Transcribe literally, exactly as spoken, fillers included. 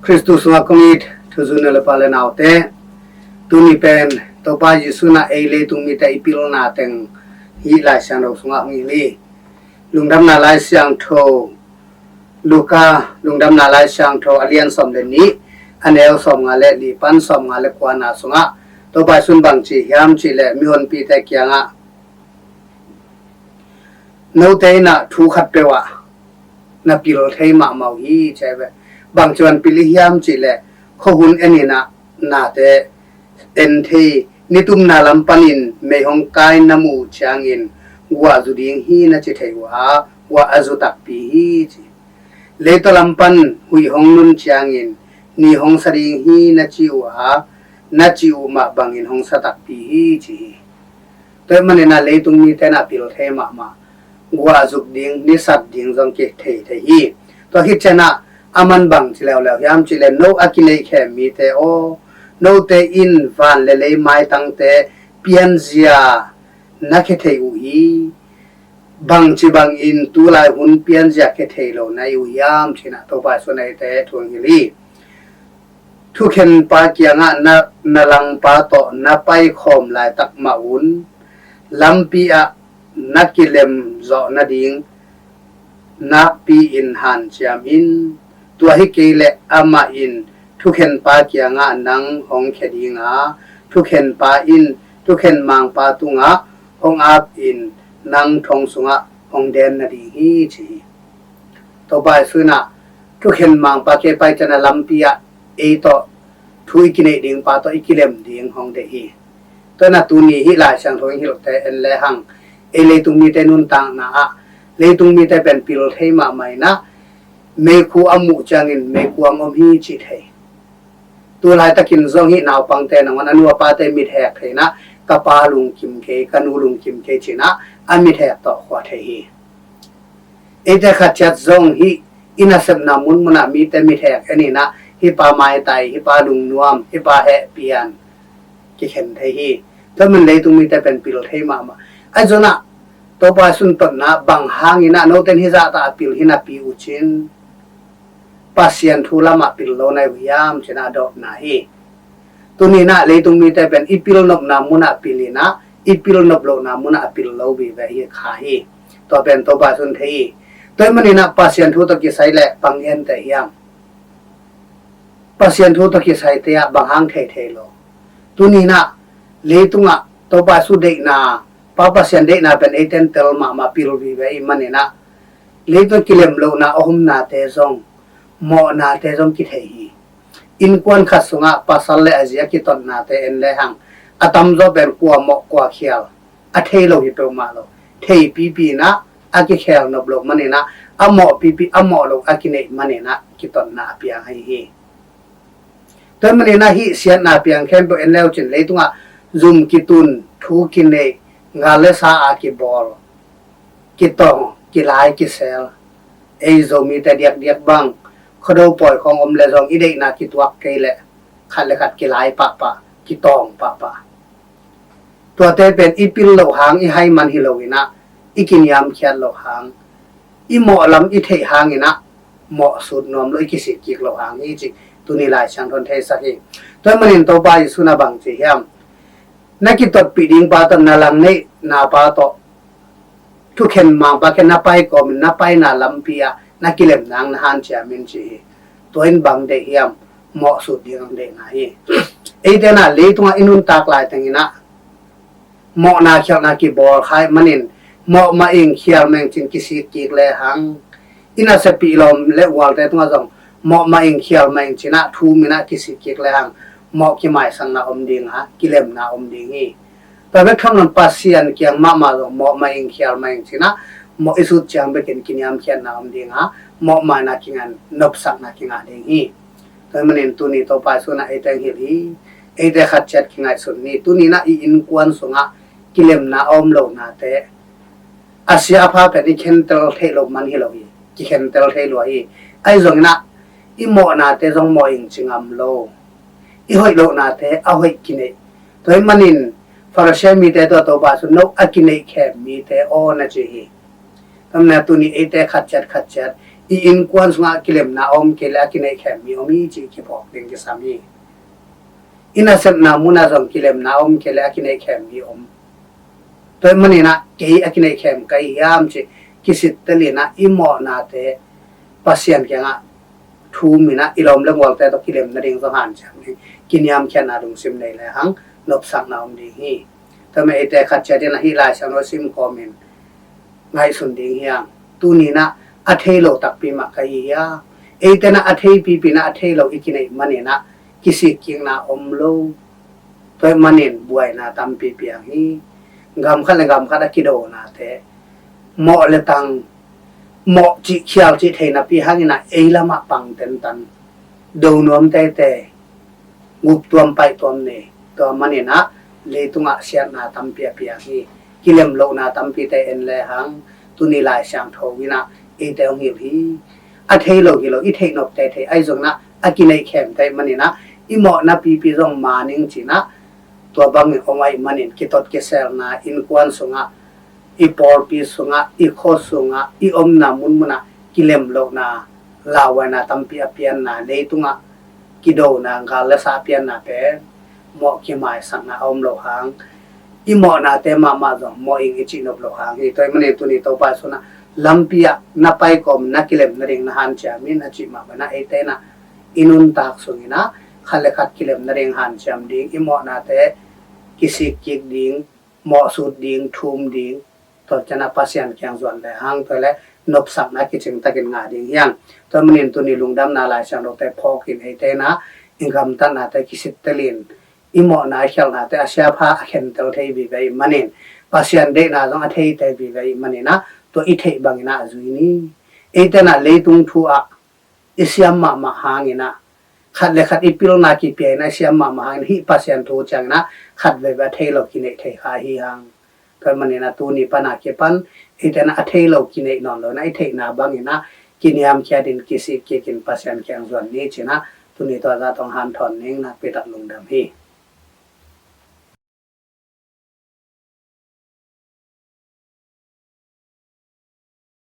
Khristu sungah kong it thuzu nu le pa le naute, tuni pen Topa Jesu in ah ei leitung mite i pilna teng hih Lai Siangtho sungah hong hilh hi. Lungdamna Lai Siangtho, Luka Lungdamna Lai Siangtho a lian sawm le nih, a neu sawmnga le li pan sawmnga le kuana sungah Topa Jesu in bang ci hiam cih leh mihonpite kiangah, note in ah thu khat peuh ah na pil thei mahmah uh hi, ci hi ve. Bang ci ban pil i hiam cih leh khuahun en in ah nate en thei, nitumna lam panin mei hong kai na muh uh ciangin guah zu ding hi na ci thei uh a, guah a zu takpi hi ci. Leitaw lam pan huih hong nun ciangin ni hong sa ding hi na ci uh a, na ci uh mah bangin hong sa takpi hi ci hi. Tua ahih manin ah leitung mite in ah pil thei mahmah, guah zuk ding, ni sat ding zong kithei thei hi. Tua khit ciangin ah aman bang ci leuleu hiam cih leh, no a kineih khem mite aw, note in van le lei maitangte pianzia na khia thei uh hi. Bang ci bangin tu lai hun pianzia khia thei lo na hi uh hiam ci-in ah Topa Jesu in eite thu hong hilh hi. Thukhenpa kiangah na, na langpa tawh na paikhawm laitak mah un lampi ah na kilem zawh nading nakpi-in hanciam in. Tua hi kei leh amah in thukhenpa kiangah nang hong khia ding a, thukhenpa in thukhen mangpa tungah hong ap-in nang thong sungah hong den nading hi ci hi. Topa Jesu in ah thukhen mangpa kiang pai ciangin ah lampi ah ei tawh thu i kineih ding pa tawh i kilem ding hong deih hi. Tua in ah tuni hih Lai Siangtho in hilhte en lehang, ei leitung mite nuntakna ah leitung mite pen pil thei mahmah in ah meikhu a muh ciangin meikhu ah om hi cih thei. Tu laitakin zong hih naupangte nangawn a nu a pate mithek thei in ah, ka pa lungkim kei, ka nu lungkim kei ci-in ah a mithek tawh khua thei hi. Eite khat ciat zong hih i nasepna munmun ah mite mithek en in ah, hih pa maitai, hih pa lungnuam, hih pa heh pian kikhen thei hi. Tua ahih manin leitung mite pen pil thei mahmah. Ahi zongin ah Topa Jesu in totna bang hangin ah note in hih zahta a pil hi napi uh cin, Pasian thu lamah pil lo na hi uh hiam ci-in ah a dawtna hi. Tuni in ah leitung mite pen i pil nopna munah pil in ah, i pil nop lohna munah a pil lo vive hi kha hi. Tua pen Topa Jesu in thei hi. Tua ahih manin ah Pasian thu tawh kisai leh bang genteh hiam? Pasian thu tawh kisaite ah bang hang thei thei lo? Tuni in ah leitungah Topa Jesu deihna, Pa Pasian deihna pen eite in tel mahmah, pil vive ahih manin ah leitung kilem lohna a omnate zong, mawhnate zong kithei hi. Innkuan khat sungah pasal le a zi a kitotnate en lehang, a tamzaw pen kua mawh kua khial a thei lo hi peuhmah lo. Thei pipi in ah a kikhel nop loh manin ah, a mawh pipi, a mawh lo a kineih manin ah kitotna a piang ahi hi. Tua ahih manin ah hih siatna piang khempeuh en le uh cin, leitungah zum kitun, thu kineih, gal le sa a kibawl, kitawng, kilai, kisel. Ei Zomite diakdiak bang, Khuado pawi khawng om le zong i deihna kituak kei leh khat le khat kilai pahpah, kitawng pahpah. Tuate pen i pil loh hang, i hai man hi lo in ah, i kiniamkhiat loh hang, i mawh lam i theih hangin ah mawh sut nuam lo, i kisik kik loh hang hi cih tuni Lai Siangtho in theisak hi. Tua ahih manin Topa Jesu in ah bang ci hiam? Na kitotpih ding pa tawh, na langneihna pa tawh, thukhen mangpa kiang na pai kawmin na paina lampi ah na kilem nang na hanciam in ci hi. Tua in bang deih hiam? Mawh sut ding hong deihna hi. Eite in ah leitungah i nuntak laiteng in ah mawhna khialhna kibawl kha ahih manin, mawh mah ing khial mah ing cin kisik kik lehang, i nasia pih lawm le ualte tungah zong mawh mah ing khial mah ing cin ah thum in ah kisik kik lehang, mawh kimaisakna om ding a, kilemna om ding hi. Tua bek tham loin Pasian kiang mahmah zong mawh mah ing khial mah ing cin ah, mawh i sut ciang bekin kiniamkhiatna om ding a, mawh maina kingah, nopsakna kingah ding hi. Tua ahih manin tuni Topa Jesu in ah eite hong hilh hi. Eite khat ciat kingaihsun ni. Tuni in ah i innkuan sungah kilemna a om lohnate, a sia a pha pen i khentel theih loh man hi lo hi. Kikhentel thei lua hi. Ahi zongin ah i mawhnate zong mawh ing ci ngam lo. I hoih lohnate a hoih kineih. Tua ahih manin Farisi mite tawh Topa Jesu in, no a kineih khem mite aw, na ci hi. Tua ahih manin ah tuni eite khat ciat khat ciat i innkuan sungah kilemna a om kei le a kineihkhem mi om hi cih kiphawk ding kisam hi. I nasepna munah zong kilemna a om kei le a kineihkhem mi om. Tua ahih maninah kei a kineihkhem ka hi hiam cih kisittelin ah i mawhnate Pasian kiangah thum inah i lawm le gualte tawh kilem nading zong hanciam ding, kiniamkhiatna lungsim nei le hang nopsakna om ding hi. Tua mah eite khat ciat inah hih Lai Siangtho sim kawmin ngaihsun ding hi hang. Tuninah a thei lo takpi mah ka hi hiam? Eite inah a theipipi inah a thei lo i kineih maninah kisikkikna om lo. Tua ahih manin buaina tampi piang hi. Gam khat le gam khat a kidonate mawh le tang, mawh cih khial cih thei napi hanginah ei lamah pang tentan do nuam teitei, gup tuam paih tuam nei. Tua maninah leitungah siatna tampi a piang hi. Kilem lohna tampite en le hang tuni Lai Siangtho inah eite hong hilh hi. A thei lo hi lo, i theih nop teitei ahi zonginah a kineihkhem teitei maninah i mawhna pipi zong maning cinah tua bangin hong ahih manin kitot kiselna, innkuan sungah, i pawlpi sungah, i khua sungah, i omna munmunah kilem lohna, lauhuaina tampi a pianna, leitungah kidona, gal le sa a pianna pen mawh kimaisakna a om lo hang, i mawhnate mahmah zong mawh ing i cih nop lo hang hi. Tua ahih manin tuni Topa Jesu inah lampi ah na pai kawm na kilem nading na hanciam in a cih mah banah eite inah i nuntak sunginah khat le khat kilem nading hanciam ding, i mawhnate kisikkik ding, mawhsut ding, thum ding, tua cianah Pasian kiang zuan le hang tua le nopsakna kicing takin ngah ding hi hang. Tua manin tuni lungdamna Lai Siangthote phawkin eite inah i gamtatnate kisittelin i mawhna a khialhnate a siapha a khentel thei vive ahih manin Pasian deihna zong a theite vive ahih maninah tua i theih banginah zui ni. Eite inah leitung thu ah i siam mahmah hanginah khat le khat i pilna kipia inah i siam mahmah hanginah hih Pasian thu cianginah khat veve a thei lo kineih thei kha hi hang. Tua ahih maninah tuni pana kipan eite inah a thei lo kineih nawn lo inah i theihna banginah kiniamkhiatin kisikkikin Pasian kiang zuan ni cinah tuni tua zah tawh hong hanthawn ning. Nakpi tak lungdam hi.